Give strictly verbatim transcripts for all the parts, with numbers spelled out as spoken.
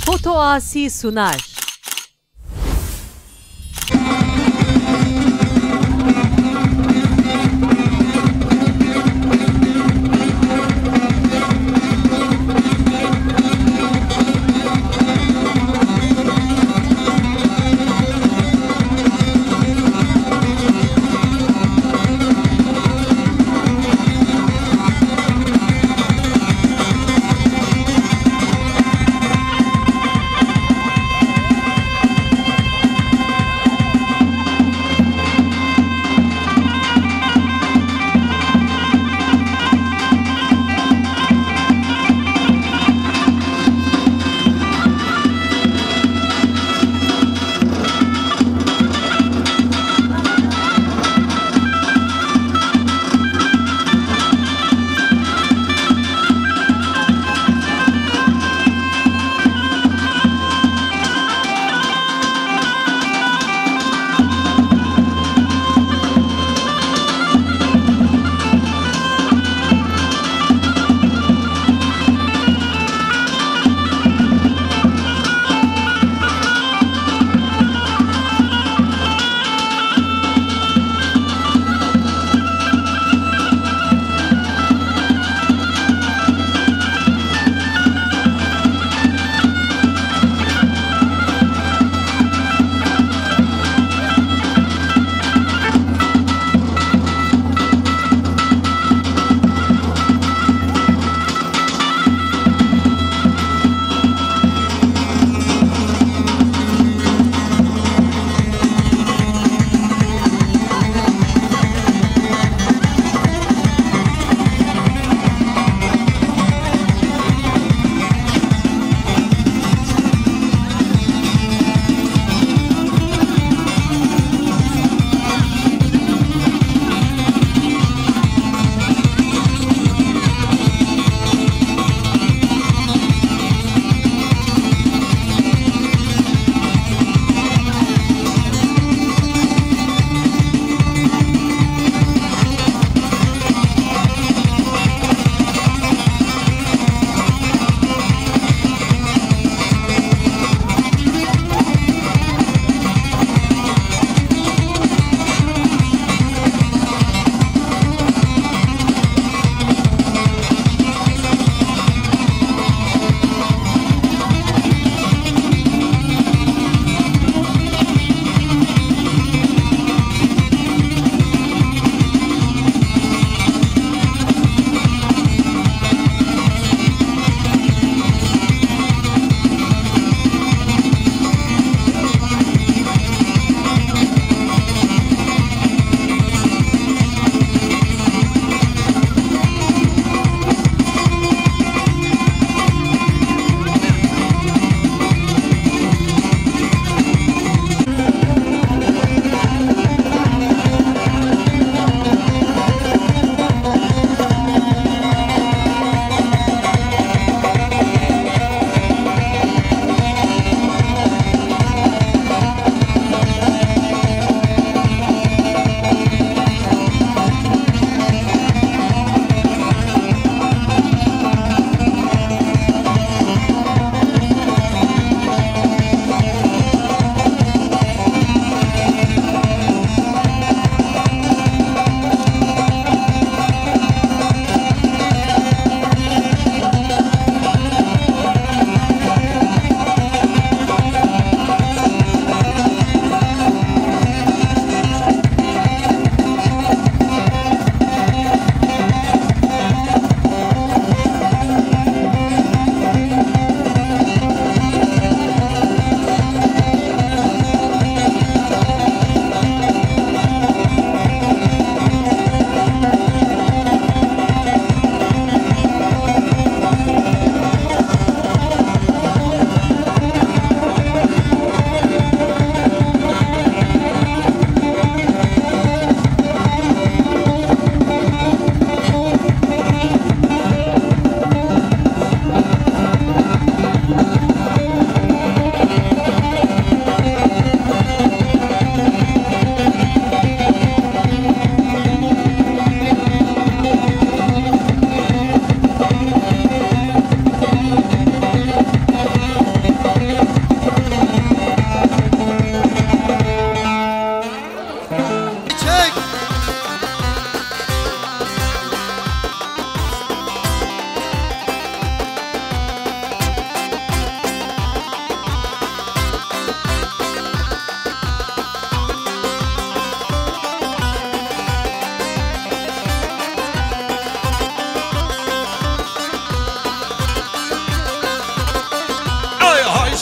Foto Asi sunar.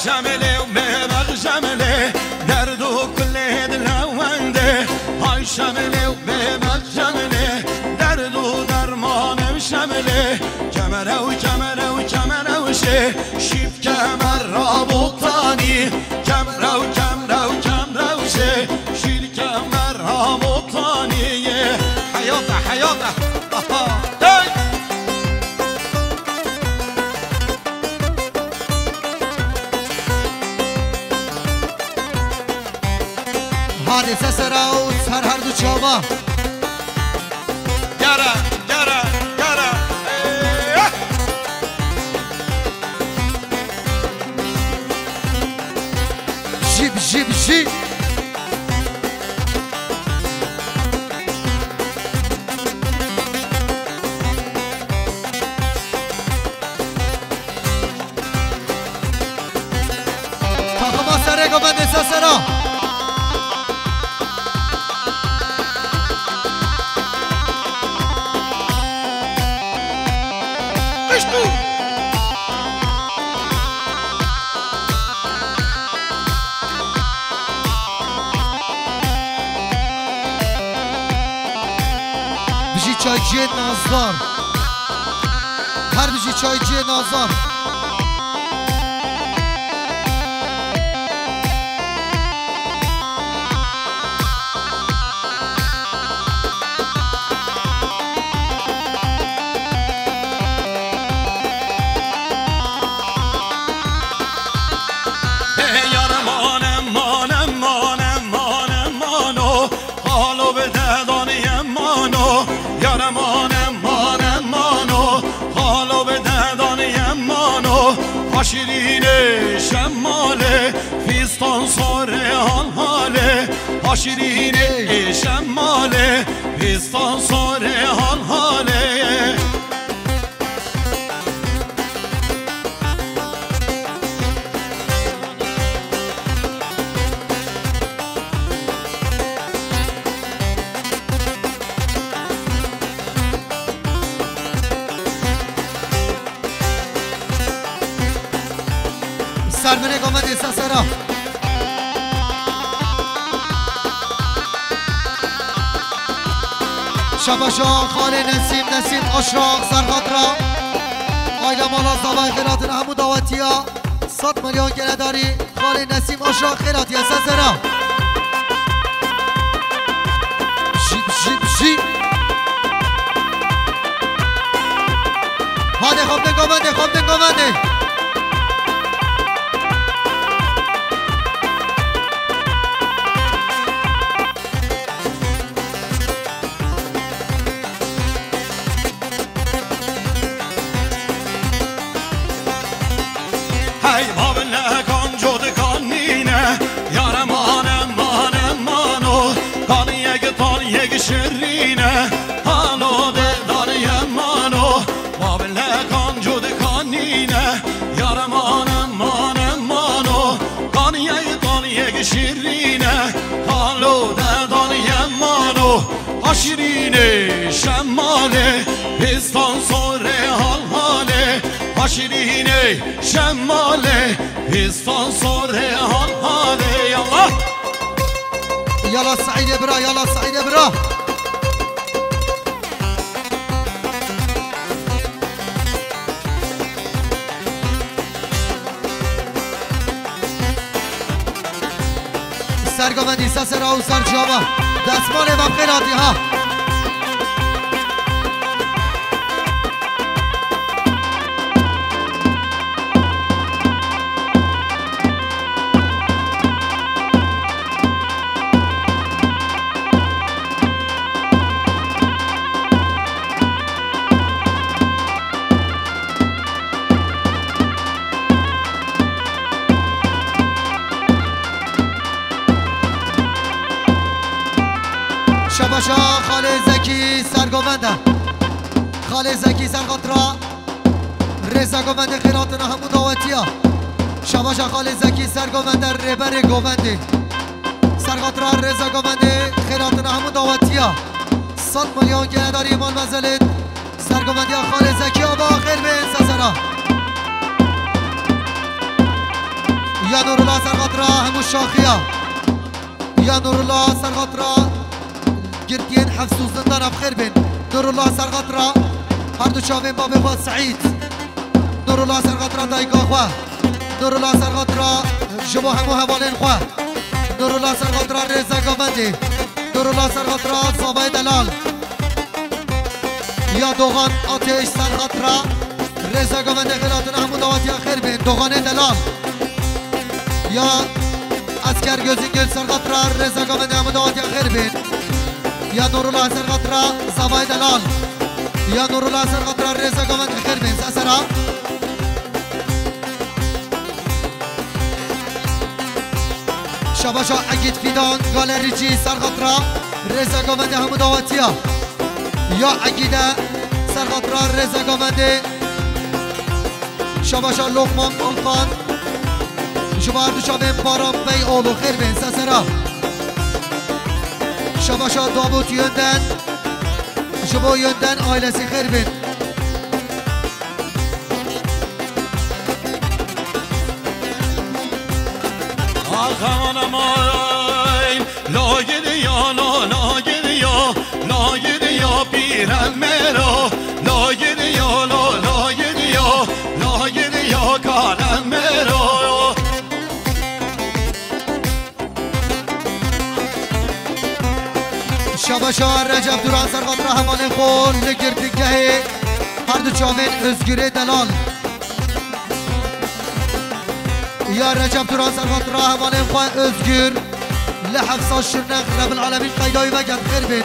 Şemilê û bêbex şemilê, derd û kulê dilewendê. Hay şemilê û bêbex şemilê, derd û dermanim şemilê. Kemerew, kemerew, kemerewşê, şîp kemer rabotanî. Kemrew, kemrew, kemrewşê, şîr kemer rabotanî. Heyata, heyata. Aha. Hey! Hadise sera û ser her du çava. Gere, gere, gere. Ey! Jî, jî, jî. Takıma serê govendê sesera. Kıştu. Bijî çayciyê Nazar. Her bijî çayciyê Nazar. Hey, yar mane, mane, mane, mane, mano. Xalo bi dedanî yemano, yar mane, mane, mano. Xalo bi dedanî yemano. Ha şîrînê şemalê, fîstan sorê hal halê. Ha şîrînê şemalê, fîstan sorê hal halê. Serminê govendê sesera. Şabaşa Xalê Nesîm, Nesîm Aşraq, Serxat ra. Aile mala zavayê xêratina hemû dawetiya. Sed milyon geledarî Xalê Nesîm Aşraq xêratiye sesera. Jî, jî, jî. Hadi xaptin govendê, xaptin govendê. Hey, babilekan codikan nîne, yare mane, mane, mano. Kaniyek, taniyek şirîne, halo de daniye mano. Babilekan codikan nîne, yare mane, mane, mano. Kaniyek, taniyek şirîne, halo de daniye mano. Ha şirînê şemalê, pêstan sorê hal halê. Ha şirînê şemalê, pêstan sorê hal halê. Yallah. Yala Seîdê bira, yala Seîdê bira. Sergovendî sesera û ser çava. Destmalê me xêr hatî ha. Şabaşa Xalê Zekî sergovend e. Xalê Zekî serxatira rêza govendê xêratina hemû dawetiya. Şabaşa Xalê Zekî sergovend e, rêberê govendê. Serxatira rêza govendê xêratina hemû dawetiya. Sed milyon genedarî mal mezelê. Sergovendiya Xalê Zekî ava xêr bên sesera. Ya Nurullah Serxatira hemû şaxiya. Ya Nurullah Serxatira girtiyên hefs û zindana bi xêr bên. Nurullah Serxatira her du çavên babê xwe Seîd. Nurullah Serxatira dayika xwe. Nurullah Serxatira ji bo hemû hevalên xwe. Nurullah Serxatira rêze govendê. Nurullah Serxatira zavayê delal. Ya Dogan Ateş Serxatira rêze govendê xêr hatin hemû dawetiya xêr bên. Doganê delal. Ya Esker Gözüngül Serxatira rêze govendê hemû dawetiya xêr bên. Ya Nurullah Serxatira zavayê delal. Ya Nurullah Serxatira rêze govendê xêr bên. Sesera. Şabaşa Egîd Fîdan, Galerîcî Serxatira rêze govendê hemû dawetiya. Ya Egîde Serxatira rêze govendê. Şabaşa Lokman Kalkan, ji bo her du çavên Baran Beyoğlu xêr bên sesera. Şabaşa Davut Yönden, ji bo Yönden ailesî xêr bên. Ax aman aman, la gidiya, la, la gidiya, la gidiya pîrem mero, la gidiya, la, la gidiya, la gidiya kalem mero. Şabaşa Recep Duran Serxatira hevalên xwe li girtîgehê her du çavên Özgürê delal. Ya Recep Duran Serxatira hevalên xwe Özgür li hefsa Şirnex Rebil Alemîn qeyda wî veket xêr bên.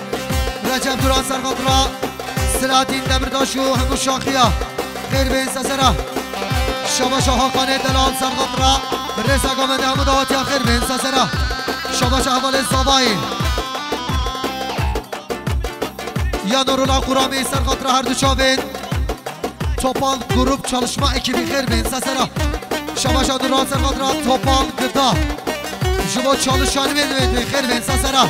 Recep Duran Serxatira Selahattin Demirtaş û hemû şaxiya. Xêr bên sesera. Şabaşa Hakanê delal Serxatira rêze govendê hemû dawetiya xêr bên sesera. Şabaşa hevalê zavayê. Ya Nurullah Quramî Serxatira her du çavên Topal Grup Çalışma Ekibi xêr bên sesera. Şabaşa Nurullah Serxatira Topal Gıda. Ji bo çalışanê wê divê xêr bên sesera.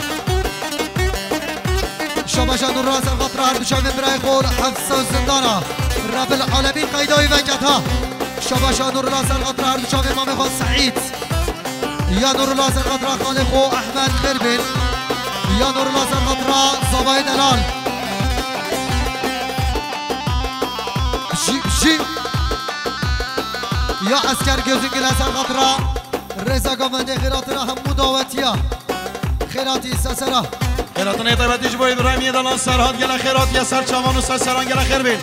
Şabaşa Nurullah Serxatira her du çavên birayê xwe li hefsa zindana Rebil Alemîn qeyda wî veket ha. Şabaşa Nurullah Serxatira her du çavên mamê xwe Seîd. Ya Nurullah Serxatira xalê xwe Ehmed xêr bên. Ya Nurullah Serxatira zavayê delal. Jî, jî. Ya Esker Gözüngül'e Serxatira rêze govendê xêr hatina hemû dawetiya. Xêr hatî sesera. Xêr hatinê taybetî ji bo Îbrahîmiyê delal Serhat gele xêr hatiye ser çavan û ser seran gele xêr bên.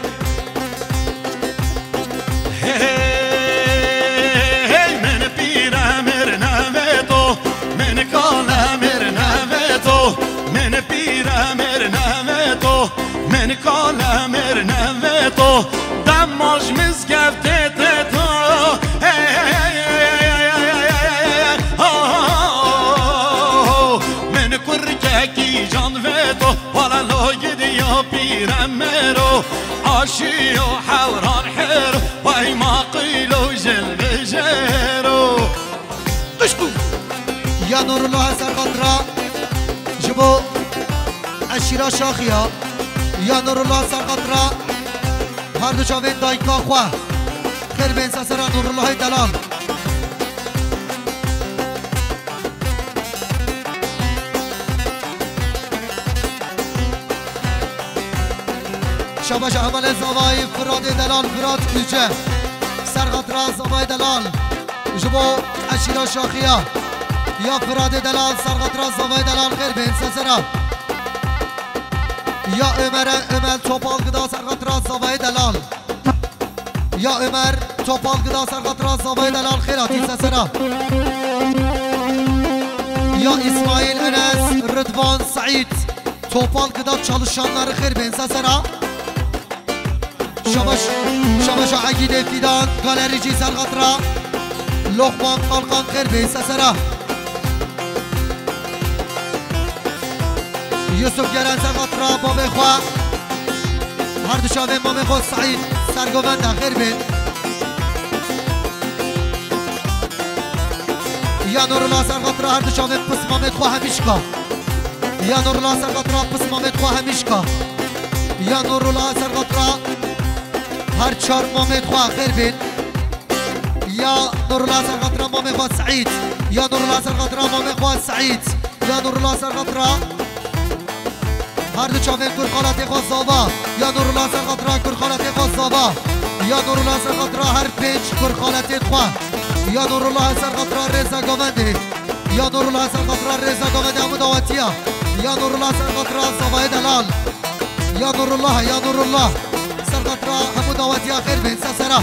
Hey, hey, hey, min pîre mir nevê to, min kale mir nevê to, min pîre mir nevê to, min kale mir nevê to, dema ji mizgeftê tê to. Hey, hey, hey, hey, ha, ha, ha, ha, ha, min kurkekî can vê to. Wala lo gidiya pîre mero, aşiyo hewran hero, way maqilo jil bijero. Dişku. Ya Nurullah Serxatira, ji bo eşîra Şaxiya. Ya Nurullah Serxatira, her du çavên dayika xwe. Xêr bên sesera Nurullahê delal. Şabaşa hevalê zavayê Firatê delal Firat Yüce. Serxatira zavayê delal. Ji bo eşîra Şaxiya. Ya Firatê delal Serxatira zavayê delal xêr bên sesera. Ya Ömer'e Ömer Topal Gıda Serxatira zavayê delal. Ya Ömer, Topal Gıda Serxatira zavayê delal xêr hatî sesera. Ya İsmail Enes, Rıdvan Said, Topal Gıda çalışanları xêr bên sesera. Şabaş, Şabaşa Egîdê Fidan, Galerîcî Serxatira, Lokman Kalkan xêr bên sesera. Yusuf Geren Serxatira babê xwe. Her du çavên mamê xwe Seîd sergovenda xêr bên. Ya Nurullah Serxatira her du çavên pis mamê xwe hemîşka. Ya Nurullah Serxatira pis mamê xwe hemîşka. Ya Nurullah Serxatira her çar mamê xwe xêr bên. Ya Nurullah ser xatira mamê xwe Seîd. Ya Nurullah ser xatira mamê xwe Seîd. Ya Nurullah ser xatira her du çavên kurxalatê xwe Zava. Ya Nurullah ser xatira kurxalatê xwe Zava. Ya Nurullah ser xatira her pênc kurxalatên xwe. Ya Nurullah ser xatira rêza govendê. Ya Nurullah ser xatira rêza govendê hemû dawetiya. Ya Nurullah ser xatira Zavayê delal. Ya Nurullah, ya Nurullah. Ser xatira hemû dawetiya xêr bên, sesera.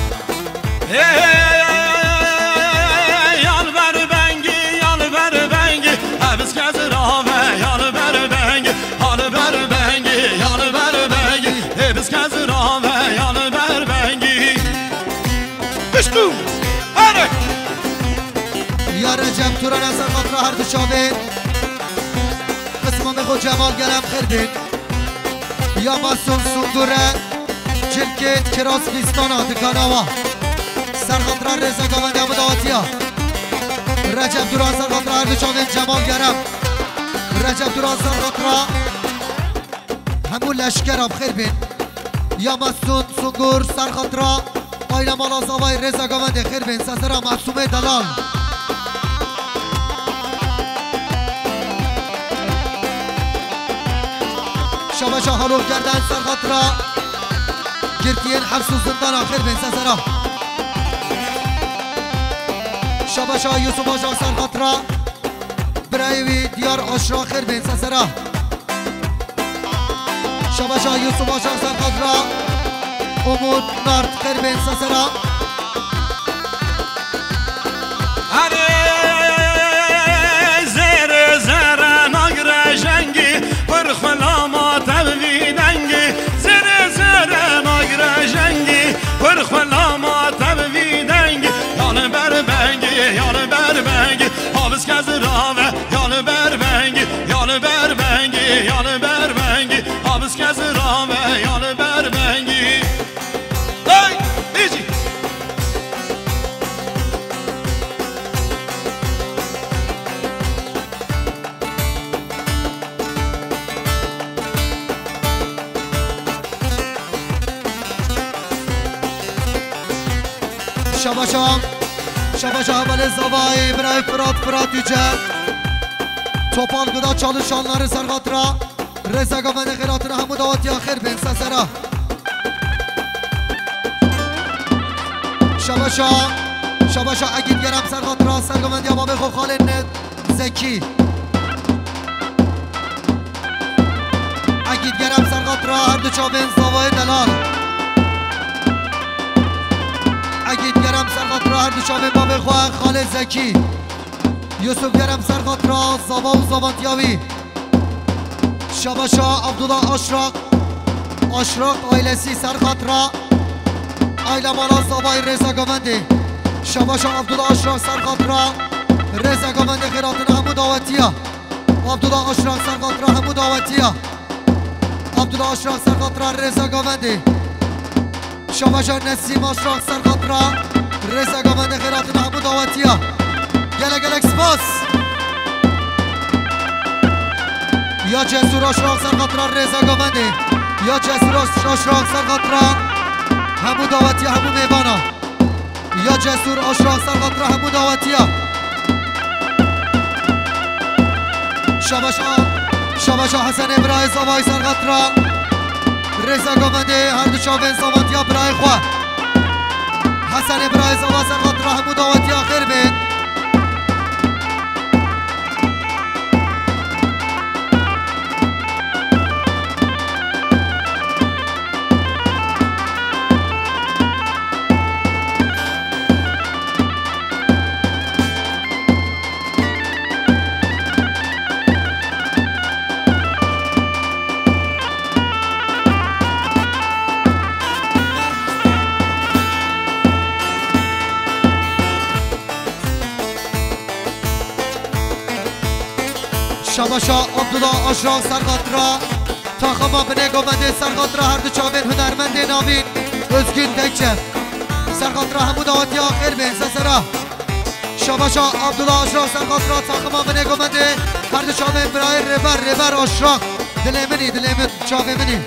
Yal ber bengî, yal ber bengî, hevz kez rave, yal ber bengî, hal ber bengî, yal ber bengî, hevz kez rave, yal ber bengî. Pişkû, here. Ya Recep Turan ser xatira her du çavên. Qismamê xwe Cemal Gerem xêr bên. Ya Masum Sungure, cilkê kiras bîstana dikana wa. Ser xatira rêza govendê hemû dawetiya. Recep Duran ser xatira her du çavên Cemal Gerem. Recep Duran ser xatira hemû leşkera bi xêr bên. Ya Masum Sungur ser xatira Aile mala zavayê rêza govendê xêr bên, sesera Masumê delal. Şabaşa Halok Gerden ser xatira girtiyên hefs û zindana xêr bên, sesera. Şabaşa Yusuf Aşa ser xatira birayê wî Diyar Aşra xêr bên, sesera. Şabaşa Yusuf Aşar Serxatira, Umut Nart xêr bên sesera. Erê zêrê zêre nagre jengî, pir xwe lama tev vî dengî. Zêrê zêre nagre jengî, pir xwe lama tev vî dengî. Ya li ber bengî, ya li ber bengî, havis kez rave, ya li ber bengî. Ya li ber bengî, ya li ber bengî, havis kez rave, ya li ber bengî. Hey, Hicî! Şabaşa, şabaşa hevalê zavayê, birayê Firat, Firat Yücel. Topal Guda çalışanları Serhatira. Rêza govendê xêr hatina hemû dawetiya xêr bên sesera. Şabaşa, şabaşa Egîd Gerem ser xatira ser govendiya babê xwe Xalê Zekî. Egîd Gerem ser xatira her du çavên zavayê delal. Egîd Gerem ser xatira her du çavên babê xwe Xalê Zekî. Yusuf Gerem ser xatira zava û zavantiya wî. Şabaşa Abdullah Aşraq, Aşraq ailesi ser xatira aile mala zavayê rêza govendê. Şabaşa Abdullah Aşraq ser xatira rêza govendê xêr hatina hemû dawetiya. Abdullah Aşraq ser xatira hemû dawetiya. Abdullah Aşraq ser xatira rêza govendê. Şabaşa Nesîm Aşraq ser xatira rêza govendê xêr hatina hemû dawetiya. Gelek gelek spas. Ya Cesur Aşraq ser xatira rêza govendê. Ya Cesur Aş-, Aşraq ser xatira hemû dawetiya hemû mêvana. Ya Cesur Aşraq ser xatira hemû dawetiya. Şabaşa, şabaşa Hesenê birayê zavayê ser xatira rêza govendê her du çavên zavantiya birayê xwe. Hesenê birayê zava ser xatira hemû dawetiya xêr bên. Şabaşa Abdullah Aşraq ser xatira taxima binê govendê ser xatira her du çavên hunermendê navîn Özgün Tekçe. Ser xatira hemû dawetiya xêr bên sesera. Şabaşa Abdullah Aşraq ser xatira taxima binê govendê her du çavên birayê rêber, rêber Aşraq. Dilê min î, dilê min, çavê min î.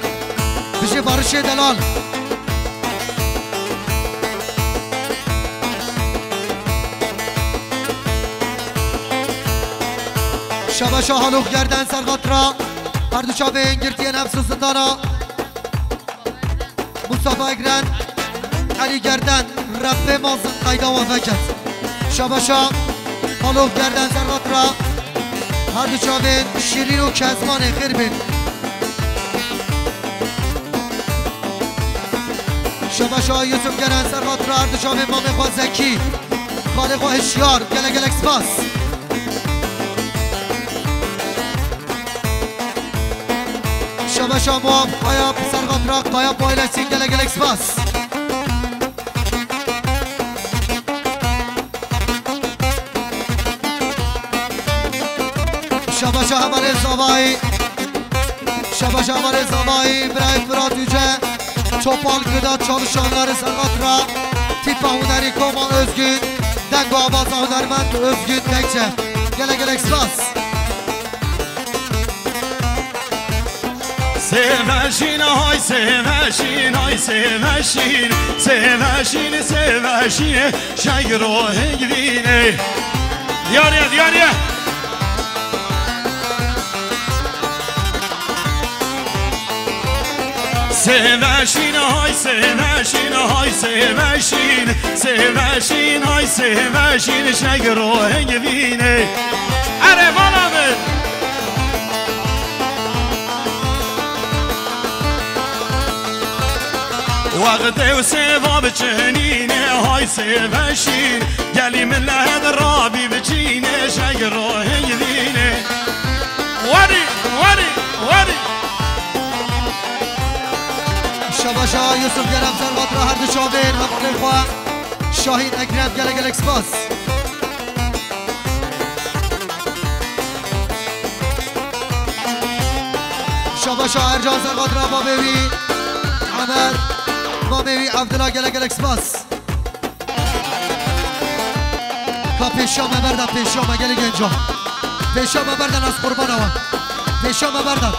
Bijî barişê delal. Şabaşa Halok Gerden serxatra. Her du çavên girtiyên hevs û zindana. Mustafa Egren, Elî Gerden, Rebbê mazin qeyda wan veket. Şabaşa Halok Gerden serxatra. Her du çavên Şîrîn û Kezmanê xêr bin. Şabaşa Yusuf Geren serxatra, her du çavên mamê xwe Zekî, xalê xwe Hişyar, gelek gelek spas. Şabaşa Muab Kaya serxatra, Kaya Paylesî, gelek gelek spas. Şabaşa Hevalê Zavayî. Şabaşa Hevalê Zavayî, birayê Firat Yüce. Çopal Gıda çalışanları serxatra. Tipa hunerî Koma Özgün. Dengo abaza hunermend Özgün Tekçe. Gelek gelek spas. Sêveşîn, hay sêveşîn, hay sêveşîn, sêveşîn, sêveşîn, şegro hingvînê. Diyariye, diyariye. Sêveşîn, hay sêveşîn, hay sêveşîn, sêveşîn, hay sêveşîn, şegro hingvînê. Erê bala min. Wextê û sêva biçinîne, hay sêveşîn. Gelî min lehed rabî biçîne, şegro hingvînê. Werî, werî, werî. Şabaşa Yusuf Gerem serxatra, her du çavên hevalên xwe. Şahîn Ekrem, gelek gelek spas. Şabaşa Ercan serxatra, mamê wî Emer, mamê wî Evdila, gelek gelek spas. Ka pêşiya me berda, pêşiya me gelê genca. Pêşiya me berda, ez qurbana we. Pêşiya me berda.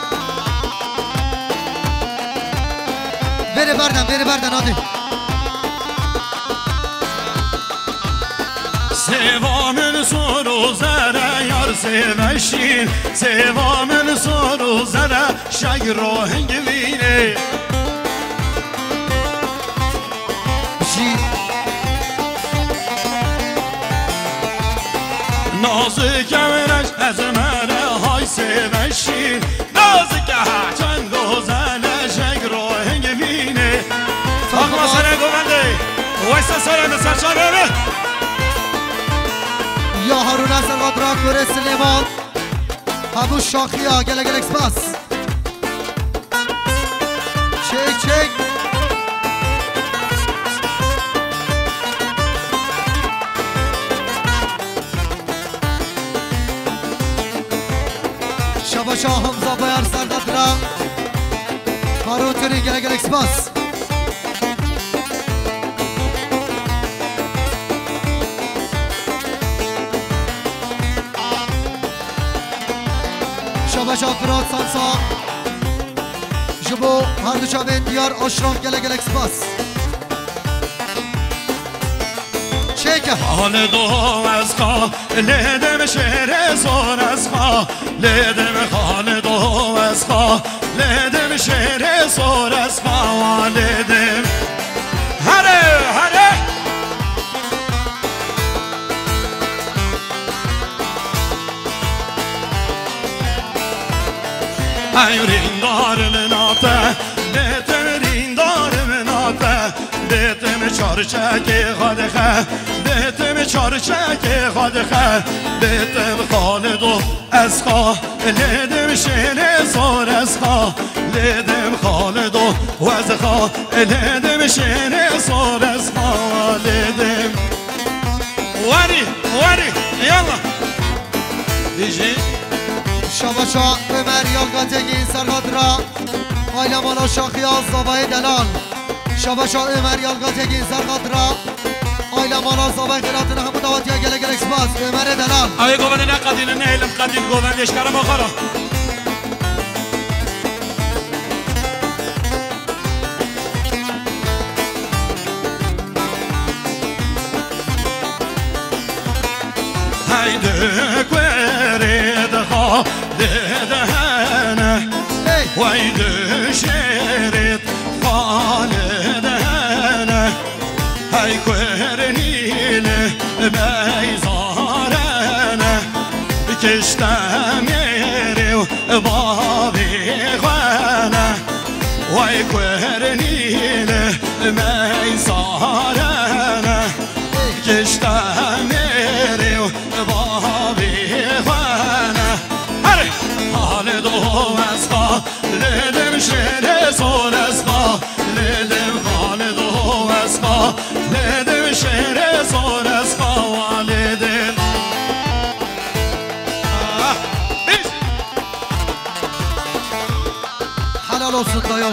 Bêrê berdan, bêrê berdan, hadi. Sêva min sor û zere yar sêveşîn. Sêva min sor û zere şegro hingvînê. Jî Nazik ew reş ez mere hay sêveşîn. Nazik e ha çend gozele şegro hingvînê. Takma sere govendê. Weysa sere mi serçavê mi? Ya Haruna Servat Rakure Silêman. Hemû şaxiya gelek gelek spas. Çek, çek. Şabaşa Hamza Bayar Serdar Dira. Harun Türü gelek gelek spas. Şabaşa Firat Sansa. Ji bo her du çavên Diyar Aşraf gelek gelek spas. Çêke. Xalido ez xa, lê dem şêrê zor ez xa, lê dem Xalido ez xa, lê dem şêrê zor ez xa, wa lê dem. Here, here. Ey rîndar min ate, bêtim rîndar min ate, bêtim çarçekê xadixe, bêtim çarçekê xadixe, bêtim Xalido ez xa, lê dim şêrê zor ez xa, lê dim Xalido wez xa, lê dim şêrê zor ez xa, lê dim. Werî, werî, yallah. Dijî. Şabaşa Ömer Yalgategîn Serxatra, aile mala şaxiya zavayê delal. Şabaşa Ömer Yalgategîn Serxatra, aile mala zavayê xêlatina hemû dawetiya gelek gelek spas. Ömerê delal. Ew ê govendê neqedînin, nehêlin qedîn govendê ji kerema xwe re. Hey, di kurê dixa Xalid hene, hey! Wey dişêrêt Xalid hene, hey kurnî li meyzarene, kişte mêrê û bavê xwe ne, wey kurnî li meyzarene, kişte mêrê û bavê xwe ne. Herê! Xalid o ez Xalidim şêrê zor ez Xalidim, Xalid o ez Xalidim şêrê zor ez Xalidim. Ah, biz. Helal olsun dayı oğlu.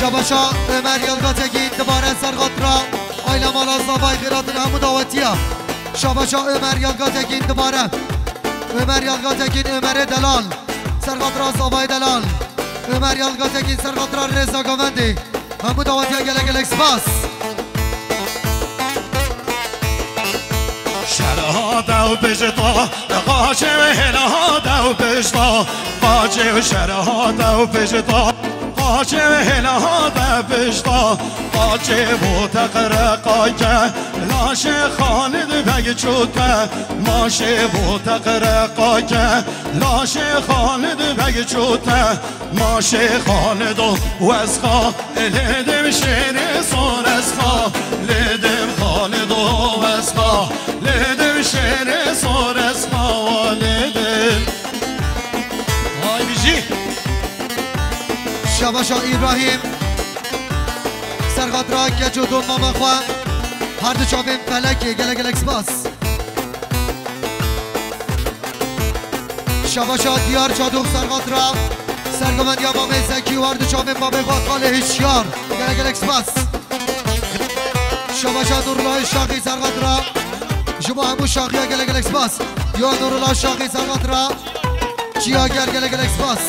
Şabaşa Ömer Yalgatekin dibare Serxat ra. Ayla mala zavay xêratin hemû dawetiya. Şabaşa Ömer Yalgatekin dibare. Ömer Yalgatekin, Ömerê delal. Serxat ra zavay delal. Ömer Yalgatekin Serxat ra rêza govendê. Hemû dawetiya gelek gelek spas. Şer hate û pişta, qaçê wê hêla hate û pişta, qaçê wê şer hate û pişta, qaçê wê hêla hate pişta, qaçê bo te qereqa ke, laşê Xalid Beg çûte, maşê bo te qereqa ke, laşê Xalid Beg çûte. Maşê Xalido wesxa, lê dim şêrê sor esxa, lê dim Xalido wesxa, lê dim şêrê sor esxa, wa lê dim. Hay bijî. Şabaşa Îbrahîm. Serxatra keç û don mama xwe. Her du çavên felekê gelek gelek spas. Şabaşa Diyar Çadok Serxatra. Sergovendiya Mamê Zekî û her du çavên babê xwe Xalê Hişyar. Gelek gelek spas. Şabaşa Nurullah Şaxî Serxatra. Ji bo hemû Şaxiya gelek gelek spas. Ya Nurullah Şaxî Serxatra. Çiya ger gelek gelek spas.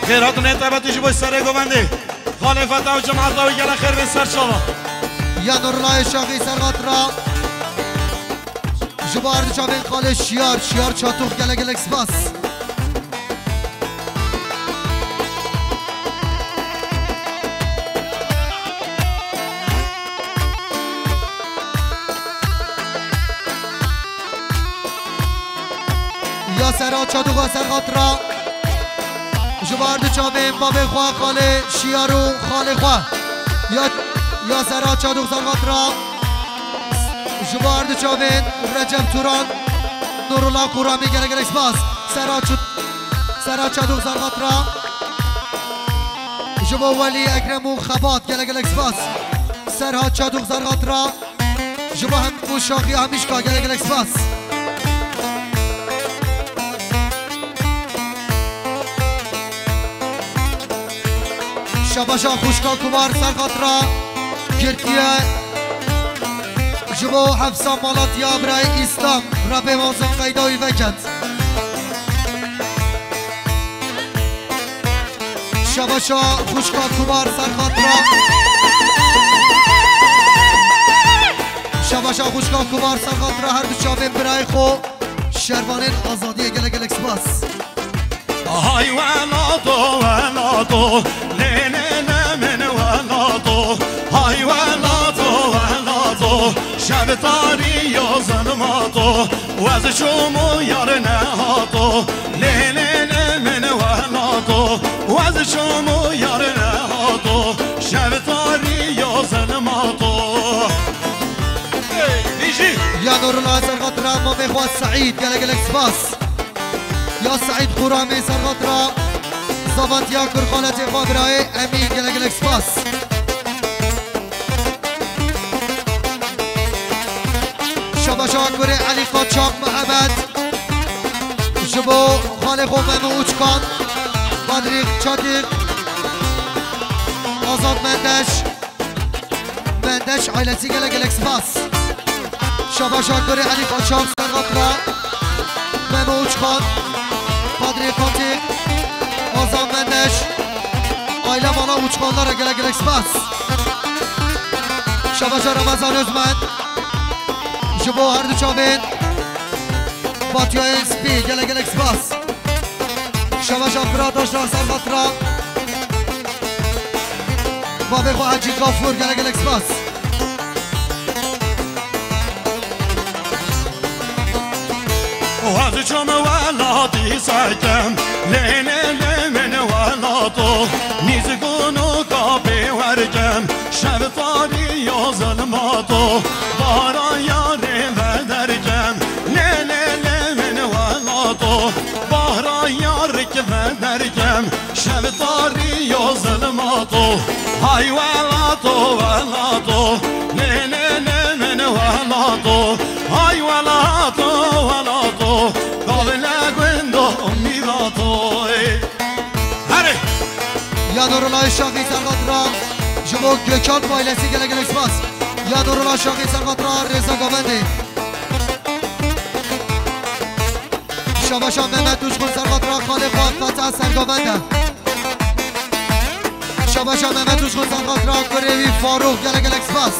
Xêr hatin ê taybetî ji bo serê govendê. Xalê Feta û cemaeta wî gelek xêr bên ser çava. Ya Nurullah Şaxî Serxatra. Ji bo her du çavên Xalê Şiyar, Şiyar Çatûx gelek gelek spas. Ya Sera Çatûxa Serxatra. Ji bo her du çavên babê xwe, Xalê Şiyar û xalê xwe. Ya, ya Sera Çatûx Serxatra. Ji bo her du çavên Recep Turan, Nurullah Quramî gelek gelek spas. Sera Çut-, Sera Çadûx Zerxatra. Ji bo Welî Ekrem û Xebat gelek gelek spas. Serhat Çadûx Zerxatra. Ji bo hemû Şaxiya Hemîşka gelek gelek spas. Şabaşa xwişka Kumar Serxatra girtiye. Ji bo Hefsa Malatya birayê Îslam, Rebê mazin qeyda wî veket. Şabaşa xwişka Kumar Serxatra. Şabaşa xwişka Kumar Serxatra her du çavên birayê xwe. Şervanên azadiyê gelek gelek spas. Hay welato, welato, lê lê lê min welato. Hay welato, welato, şev tarî yo zilmato, wez çûm û yar nehato. Lê lê lê min welato, wez çûm û yar nehato, şev tarî yo zilmato. Hey, Bijî! Ya Nurullah Serxatra, mamê xwe Seîd, gelek gelek spas. Ya Seîd Xuramê Serxatra, zavantiya kurxaletê xwe birayê Emîn, gelek gelek spas. Şabaşa kurê Elî Qaçak Mihemed, ji bo xalê xwe Memo Uçkan, Badrî Çatik, Azad Mendeş, Mendeş ailesi gelek gelek spas. Şabaşa kurê Elî Paşa, Serhat Ra, Memo Uçkan, Kadri Fatih, Azam Mendeş, aile mala Uçkanlara gelek gelek spas. Şabaşa Ramazan Özmen, ji bo her du çavên Fatihayên Spî gelek gelek spas. Şabaşa Firat Aşra, Serhat Ra, Babê xwe Hecî Gafûr gelek gelek spas. Waz çom welatî sekem, lê lê lê min welato, nîzikûn û kapê werkem, şev tarî yo zilmato, bahra yarê vederkem, lê lê lê min welato, bahra yarik vederkem. Şev tarî yo zilmato, hay welato, welato, lê lê lê min welato, hay welato, welato, gavile gundo mîrato. Herê! Ya Nurullah Şaxî Serhat Ra, ji bo Gökalp ailesî gelek gelek spas. Ya Nurullah Şaxî Serhat Ra, Rêza Govendê. Şabaşa Mehmet Uçkun Serhat Ra, xalê xwe Feta Sergovend e. Şabaşa Mehmet Uçkun Serhat Ra, kurê wî Farûq gelek gelek spas.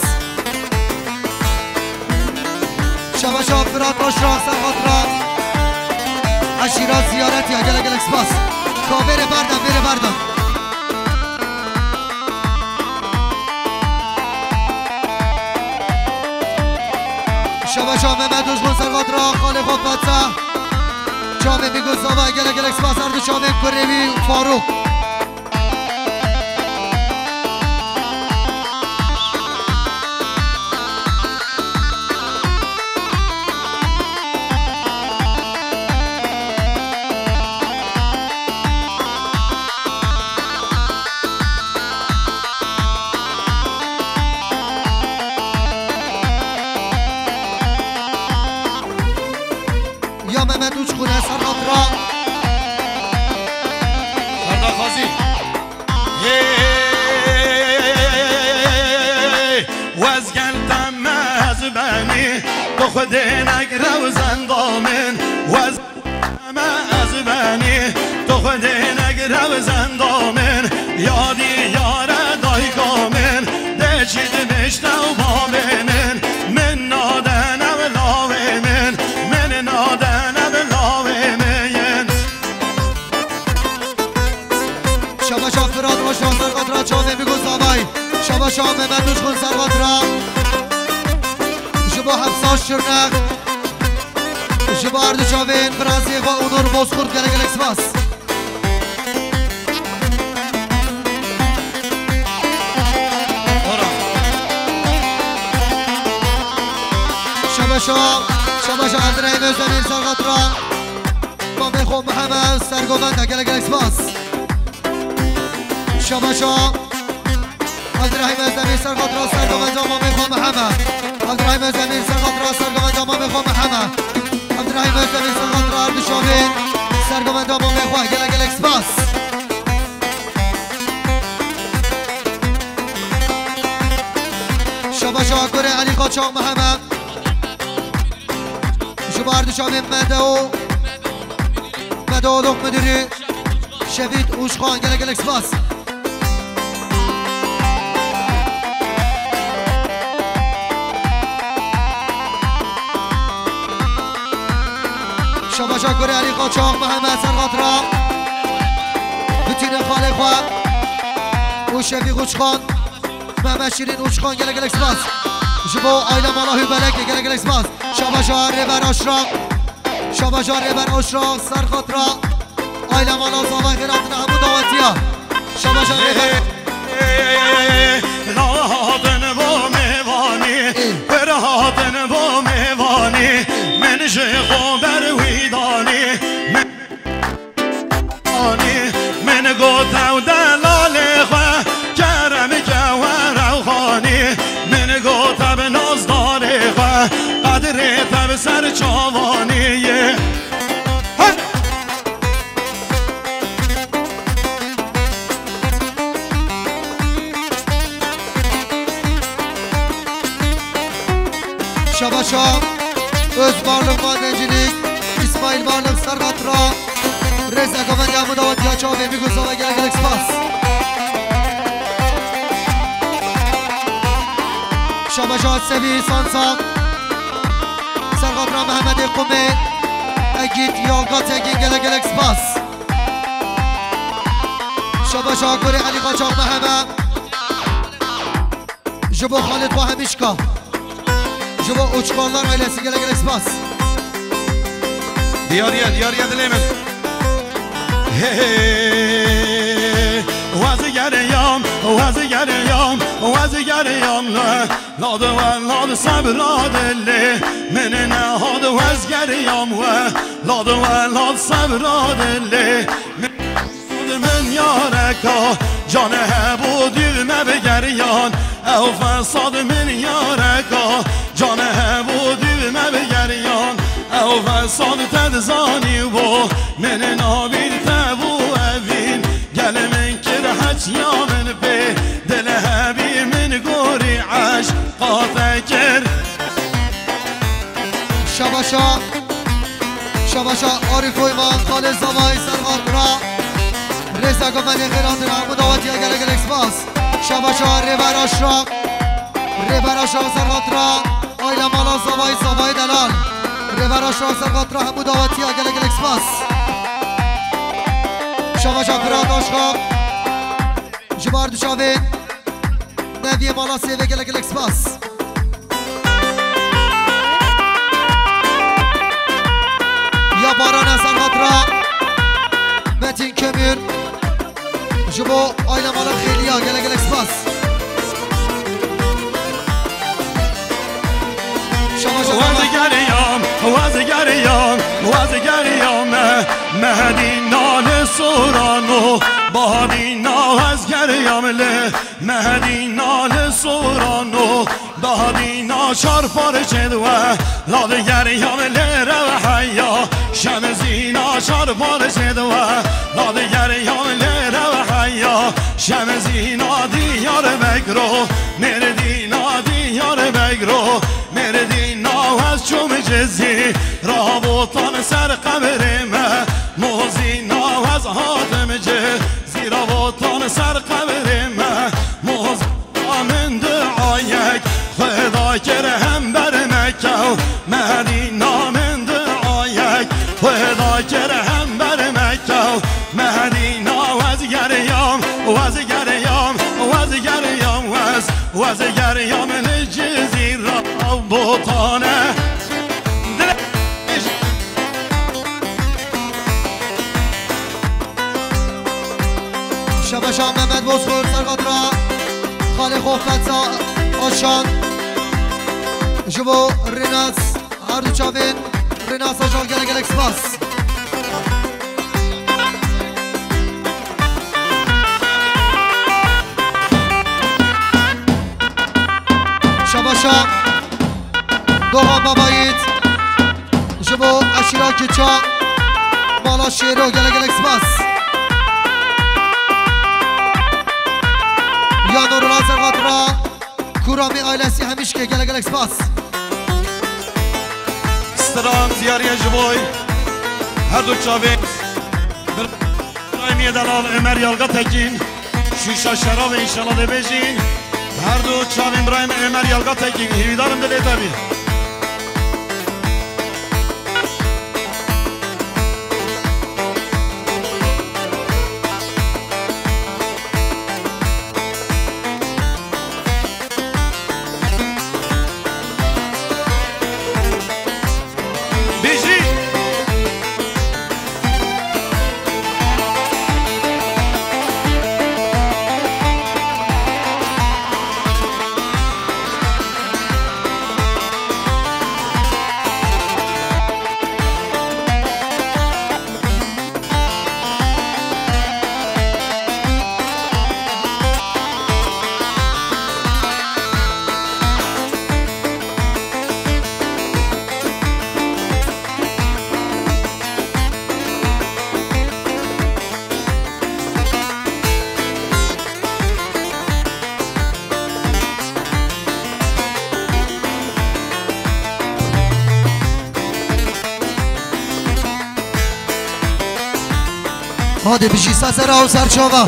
Şabaşa Firat Aşra Serhat Ra, eşîra ziyaret ya gelek gelek spas. Ka bêrê berdan, bêrê berdan. Şabaşa Mehmet Uçkun Serhat Ra, xalê xwe Feta. Çavê Mîgû Zava gelek gelek spas, her du çavên kurê wî Farûq. Ya Mehmet Uçkun e Serhat Ra. Serhat Xazî. Hey, wezgel te me ez benî, tu xwedê negre û zenda min. Wez me ez benî, tu xwedê negre û zenda min. Yadî yare dayka min, dê çi dibişte û bavê min. Min nadene bi lawê min, min nadene bi lawê min. Şabaşa Firat Aşra Serhat Ra, çavê Mîgû Zavay. Şabaşa Mehmet Uçkun Serhat Ra. Ji bo Hefsa Şirnex. Ji bo her du çavên birazê xwe Onur Bozkurt gelek gelek spas. Şabaşa, şabaşa Evdireyim Özdemir Serhat Ra. Mamê xwe Mihemed Sergovend e, gelek gelek spas. Şabaşa Evdireyim Özdemir Serhat Ra, Sergovend a mamê xwe Mihemed. Evdireyim Özdemir Serhat Ra, Sergovend a mamê xwe Mihemed. Evdireyim Özdemir Serhat Ra, her du çavên Sergovend a mamê xwe, gelek gelek spas. Şabaşa kurê Elî Qaçax Mihemed. Ji bo her du çavên Medeo, Medeolog Müdürü, Şevît Uşkan, gelek gelek spas. Şabaşa kurê Elî Qaçax, Mihemed Serhat Ra, Bitîne xalê xwe û Şevîq Uşkan. Mehmet Şirin Uçkan, gelek gelek spas. Ji bo aile mala Hübelekê gelek gelek spas. Şabaşa Rêber Aşra. Şabaşa Rêber Aşra, Serhat Ra. Aile mala Zavay Xêratina hemû dawetiya. Şabaşa Rêber. Rahatin bo mêvanî, rahatin bo mêvanî. Min ji xwe ber wî danî. Anî min got ew delalê xwe, kerem ke were xanî. Min got ev nazdarê xwe, qedrê te bi ser çavanî yê. Hey! Şabaşa Öz Varlık Madencilik, İsmail Varlık Serhat Ra, Rêzeke me hemû dawetiya çavê Mîgo Zava, gelek gelek spas. Şabaşa Sevî Sansak, Serhat Ra Mehemedê Qumê, Egît Yalga Tekin, gelek gelek spas. Şabaşa Gurê Elî Qaçax Meheme. Ji bo Xalid Xwe Hemîşka. Ji bo Uçkanlar ailesi gelek gelek spas. Diyariye, diyariye dilê min. Hey, hey, wezgeriyam, wezgeriyam, wezgeriyam le. Lad we lad sebra dilê min nehad wezgeriyam we. Lad we lad sebra dilê min Fesad min yareka, canê hebû dîv me bigeriyan. Ew fesad min yareka, canê hebû dîv me bigeriyan. Ew fesad te dizanî bo, min nabîr te bû evîn. Gelê min kir heçiya min pê, dilê hebî min gorî eşqa te kir. Şabaşa, şabaşa Arif Oyman, Xalê Zavay, Serhat Ra. Rêza Gomedê xêratin, hemû dawetiya gelek gelek spas. Şabaşa Rêber Aşraq, Rêber Aşraq Serhat Ra, Ayla Mala Zavay, Zavay Delal. Rêber Aşraq Serhat Ra, hemû dawetiya gelek gelek spas. Şabaşa Firat Aşraq, ji bar du çavên. Neviyê mala sêvê gelek gelek spas. Ya Baran e Serhat Ra, Metin Kömür. Ji bo aile mala Xêliya gelek gelek spas. Şama şama. Wezgeriyam, wezgeriyam, wezgeriyam. Mehedî nali sorano, bahadî na wezgeriyam li. Mehedî na li sorano, dahadî na çar parçê diwe. La digeriyam lê rew heya, şemizî na çar parçê diwe. La digeriyam lê rew heya, şemizî na Diyarbekro, mêrdî na Diyarbekro, mêrdî na wez çûm cizî. Rabotan ser qebrê me, mozî na wez hatim ci. Zîra votan ser qebrê me, moz min duayek, Xweda kir hember me kew, Mehedî na min duayek, Xweda kir hember me kew, Mehedî na wezgeriyam, wezgeriyam, wezgeriyam, wez, wezgeriyam li Cizîra Botane. Şebeşa Mehmet Bozkurt, Serhat Ra, Xalê Xofetsa Aşan, ji bo Rinas, her du çavên Rinas Aşan gelek gelek spas. Şebeşa Doğa Babayit, ji bo eşîra Kiça, mala Şêro gelek gelek spas. Ya Nurullah Serhat Ra, Kurami ailesi Hemişke gelek gelek spas. Stran ziyariye ji boy her du çavên. Birayê Delal Ömer Yalga Tekin. Şûşa şerabê înşallah dê bêjîn. Her du çavên birayê min Ömer Yalga Tekin, hîvîdarim dilê te bî. Bêjî. Hadi bijî sesera û serçava.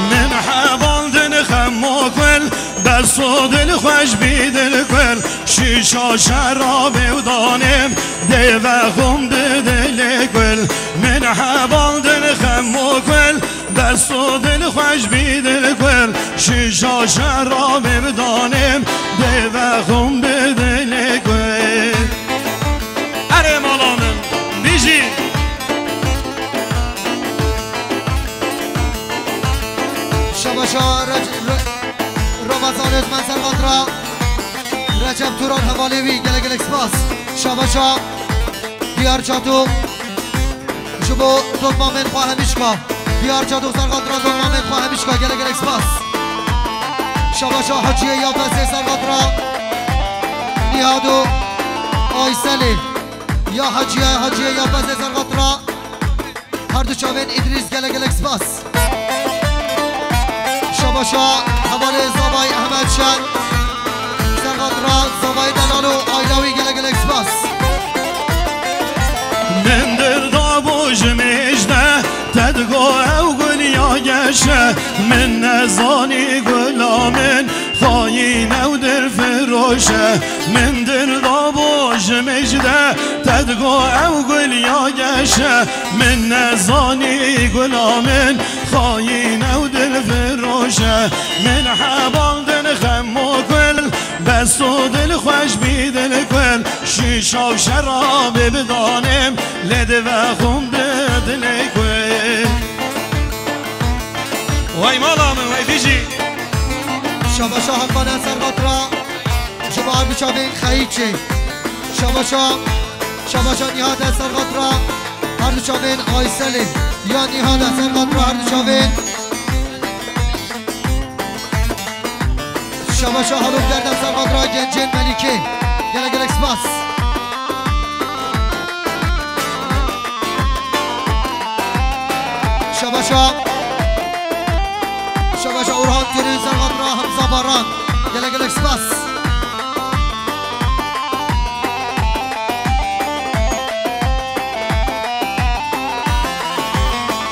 Min heval din xem û kul, bes û dil xweş bî dil kul. Şîşa şerabê û danêm, dê vexûm bi dilê kul. Min heval din xem û kul, bes û dil xweş bî dil kul. Şîşa şerabê bi danêm, dê vexûm bi dilê kul. Erê mala min, bijî. Şabaşa Rec-, Re-, Ramazan Özmen Servatra, Recep Turan hevalê wî, gelek gelek spas. Şabaşa Diyar Çatuk, ji bo tokmamên xwe hemîşka. Diyar Çatuk Servatra, tokmamên xwe hemîşka, gelek gelek spas. Şabaşa Haciyê Yafesê Servatra, Nîhad û Ayselê. Ya Haciyê, Haciyê Yafesê Servatra. Her du çavên Îdrîs, gelek gelek spas. Şabaşa hevalê Zavay Ehmed Şen. Serhat Ra, Zavay Delal û aîla wî, gelek gelek spas. Min dil dabû ji mêj de, te digo ew gul ya geş e. Min nezanî gula min xayîn ew dilfiroş e. Min dil dabû ji mêj de, te digo ew gul ya geş e. Min nezanî gula min xayîn ew dilfiroş e. Min heval din xem û kul, bes û dil xweş bî dil kul. Şîşa û şerabê bidanêm, lê divexûm bi dilê kul. Wey mala min, wey bijî. Şabaşa Hakan Enser Xatra, ji bo her du çavên Xeyîçê. Şabaşa, şabaşa Nîhat Enser Xatra, her du çavên Ayselê. Ya Nîhat Enser Xatra, her du çavên. Şabaşa Haluk Derdem Servatra, gencên Melîkê. Gelek gelek spas. Şabaşa, şabaşa Orhan Tiri Servatra, Hamza Baran. Gelek gelek spas.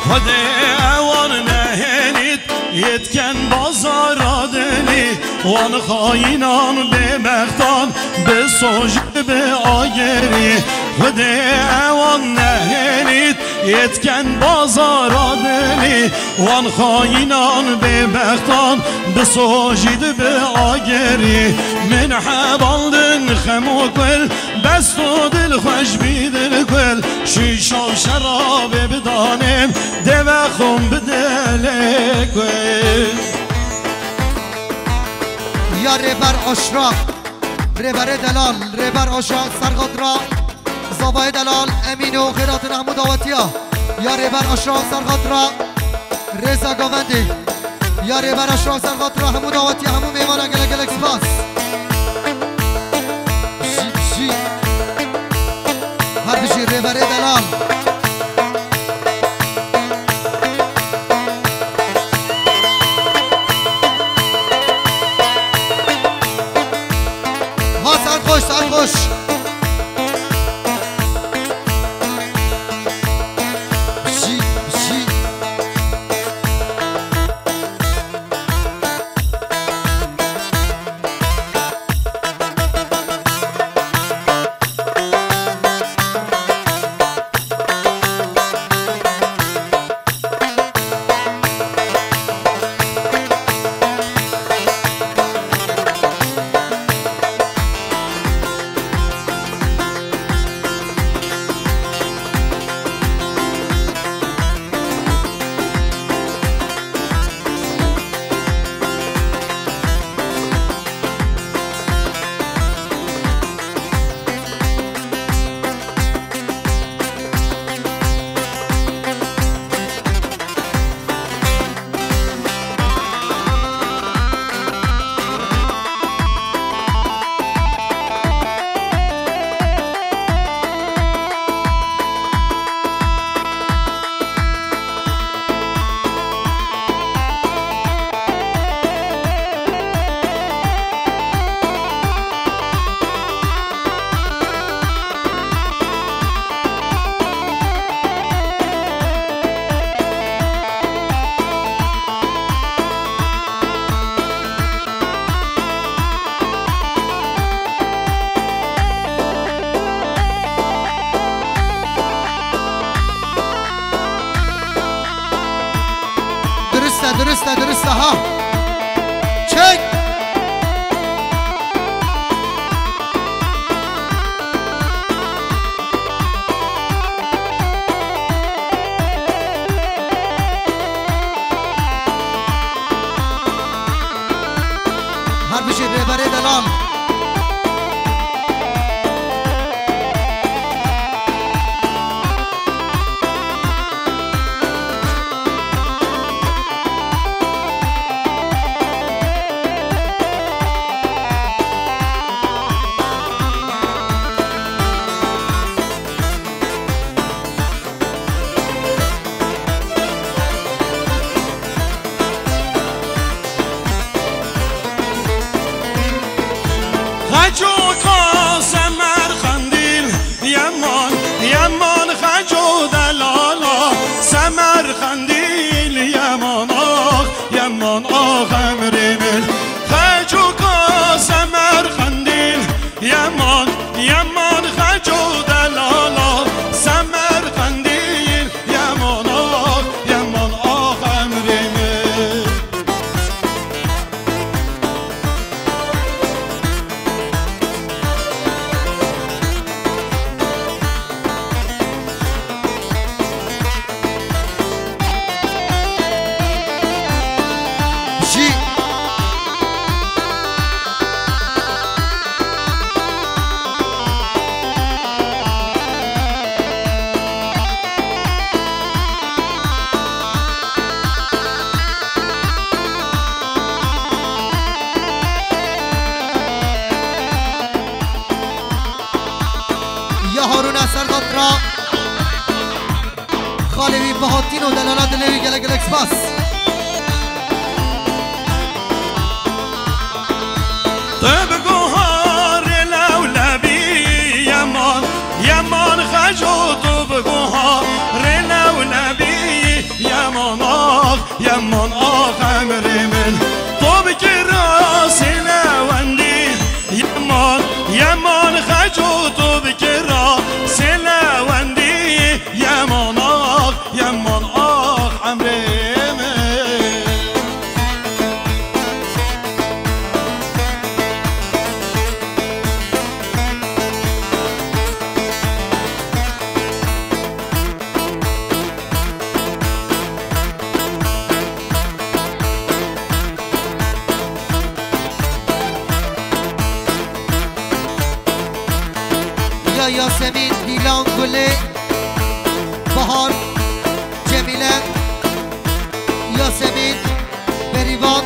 Xwedê ewan nehêlît, yetken bazara dilî, wan xayînan bêbextan, bi sojî bi agerî. Xwedê ewan nehêlît, yetken bazara dilî, wan xayînan bêbextan, bi sojî di bi agerî. Min heval din xem û kul, bes û dil xweş bî dil kul. Şîşa û şerabê bidanêm, dê vexûm bi dilê kul. Ya Rêber Aşraf, Rêberê Delal, Rêber Aşraf Serxatra, Zavayê Delal, Emîn û xêratin hemû dawetiya. Ya Rêber Aşraf Serxatra, Rêza Govendê. Ya Rêber Aşraf Serxatra, hemû dawetiya, hemû mêvana gelek gelek spas. Jî, jî. Her bijî Rêberê Delal. Ha, saet xweş, saet xweş. Bijî, bijî. Durust e, durust e ha. Çek. Her bijî rêberê delal. Xecoka Semerqendîl, yeman, yeman xeco delala, Semerqendîl, yeman ax, yeman ax emrê min. Xecoka Semerqendîl, yeman, yeman xeco delala, Semerqendîl, yeman ax, yeman ax emrê min. Jî. Ya Harûna Serdat ra. Xalê wî Bahatîn û delala dilê wî gelek gelek spas. Tu bi guharê lewlebî yeman, yeman xeco tu bi guharê lewlebî yeman ax, yeman ax emrê min. Tu bi kirasê lewendî yeman, yeman xeco tu bi kirasê lewendî yeman ax, yeman ax emrê min. Ya Yasemîn, Dîlan, Gulê, Bahar, Cemîle, Yasemîn, Berîvan,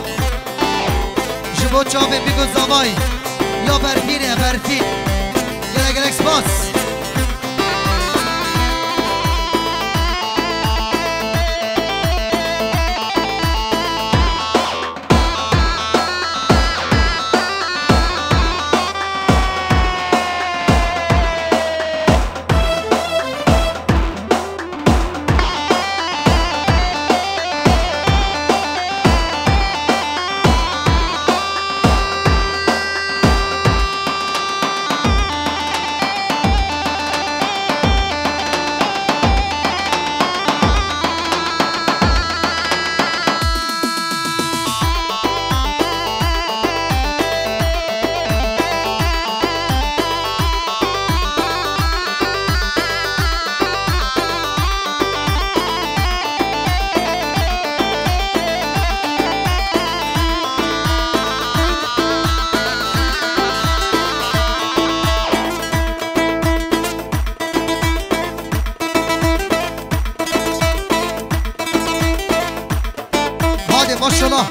ji bo çavên Bîgo Zavayî, ya Berfîn e, Berfîn. Gelek gelek spas. Hadi maşallah.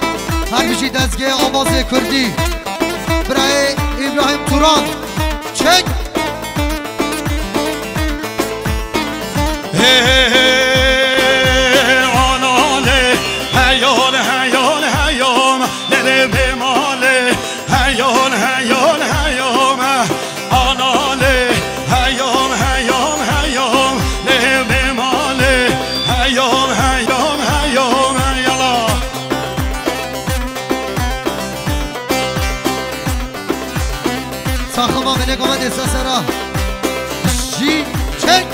Her bijî dezgehê Amazê Kurdî. Birayê Îbrahîm Turan. Çek. He, he, he, ana lê, heyon, heyon, heyon, lê, lê, bê malê, heyon, heyon, heyon, ana lê, heyon, heyon, heyon, lê, bê malê, heyon, heyon, heyon, yala. Saxima melek Ahmet Êsa Sera. Jî çek.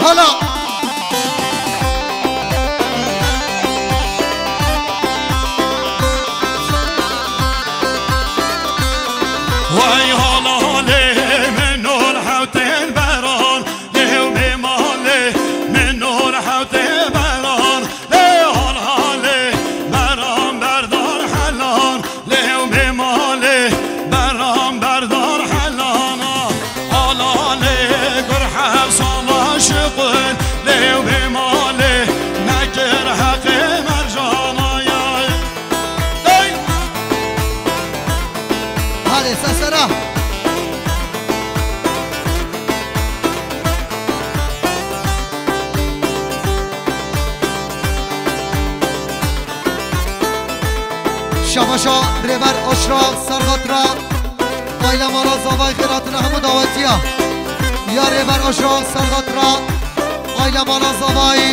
Hala. Vay hala halê min ol hewtên beran, lêw bê malê min ol hewtê beran, lê hal halê beran berdar helan, lêw bê malê beran berdar helana. Alanê gur hevsala şiqil, lêw bê malê nekir heqê mercana ya. Hey! Hadi sesera. Şabaşa Rêber Aşra Serxat ra, aile mala zavayî xêr hatina hemû dawetiya. Ya Rêber Aşra Serxat ra, aile mala zavayî,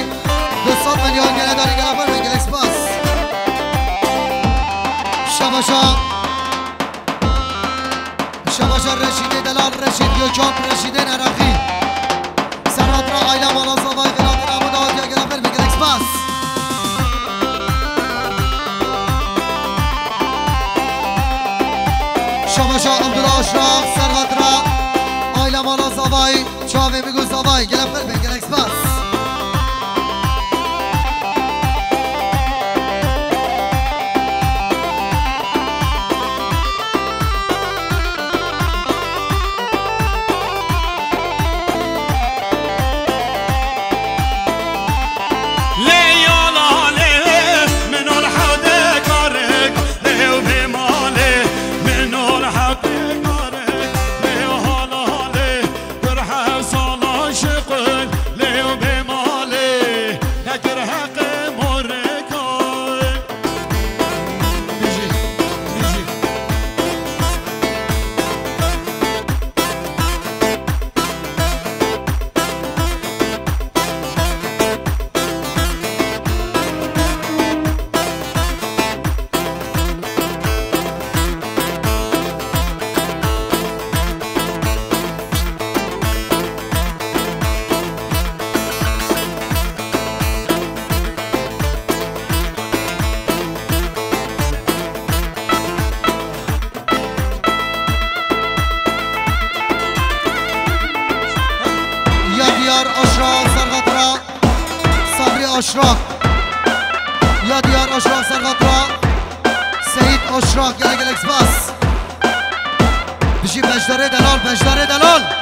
du sed milyon gele darî gele xwe gelek spas. Şabaşa. Şabaşa Reşîdê Delal, Reşîd Gökhan, Reşîdên Eraqî. Serhat ra aile mala zavayî xêr hatina hemû dawetiya gele xêr gelek spas. Şabaşa Abdullah Aşraf, Serhat ra aile mala zavayî, çavê min got zavayî, gelek xêr gelek spas. Lê yala lê min ol hewdê karek, lê ew bê malê min ol hewdê karek, lê hala lê dur hevsala şiqil, lê ew bê malê nekir heqê morê kar. Bijî, bijî. Ya Diyar Aşra Serxat ra, Sabrî Aşra. Ya Diyar Aşra Serxat ra, Seyîd Aşra, gelek gelek spas. Bijî Bejdarê Delal, Bejdarê Delal.